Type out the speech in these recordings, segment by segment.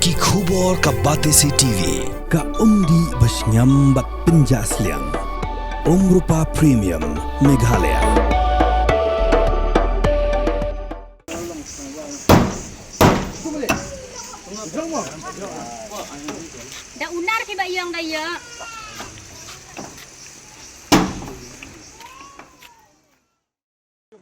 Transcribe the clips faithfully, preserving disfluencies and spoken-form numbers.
Ki khubor ka Batesi T V, ka umdih ba shngiam bad pynjah sliang. Umrupa Premium, Meghalaya. Da unar ki ba ïong da ïa.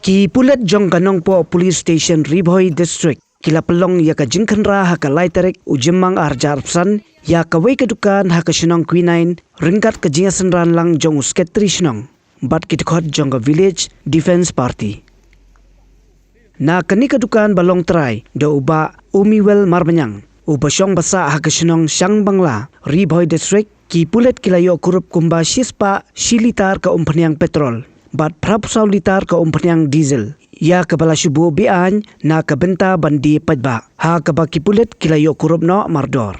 Ki pulit jong ka Nongpoh Police Station, Ri Bhoi District, ki la pynlong ïa ka jingkhynra ha ka lai tarik u Jymmang ar hajar arphew san, ïa kawei ka dukan ha ka shnong Quinine, ryngkat ka jingïasynran lang jong u Secretary shnong bad ki dkhot jong ka Village Defence Party. Na kane ka dukan ba long trai da u Bah Umiwel Marbaniang, uba shong ba sah ha ka shnong Shangbangla, Ri Bhoi District, ki pulit ki la ïoh kurup kumba shispah shi litar ka umphniang petrol bad phraphew saw litar ka umphniang diesel, ïa kaba la shu buh be-aiñ na ka bynta ban die paidbah, ha kaba ki pulit ki la ïoh kurup noh mardor.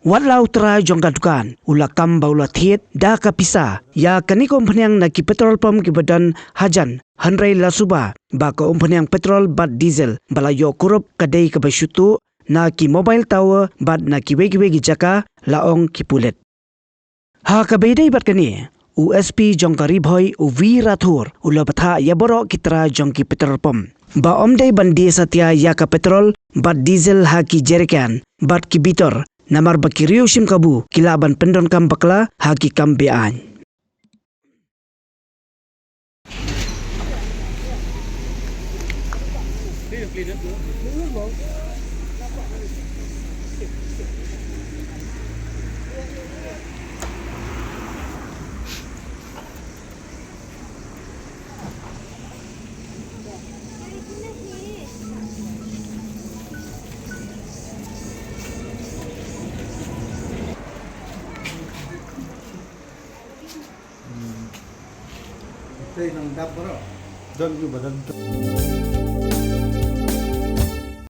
Wat la u trai jong ka dukan u la kam ba u la thied da ka pisa ïa kane ka umphniang na ki petrol pump kiba don hajan, hynrei la suba ba ka umphniang petrol bad diesel ba la ïoh kurup ka dei kaba shu tuh na ki mobile tower bad na kiwei kiwei ki jaka, la ong ki pulit. Ha kaba ïadei bad kane, u S P jong ka Ri Bhoi, u V Rathore, u la bthah ïa baroh ki trai jong ki petrol pump ba ym dei ban die satia ïa ka petrol bad diesel ha ki jerrycan bad ki bitor, namar ba ki riew shim kabu ki lah ban pyndonkam bakla ha ki kam be-aiñ. Te nang dap baroh. Don ju badan.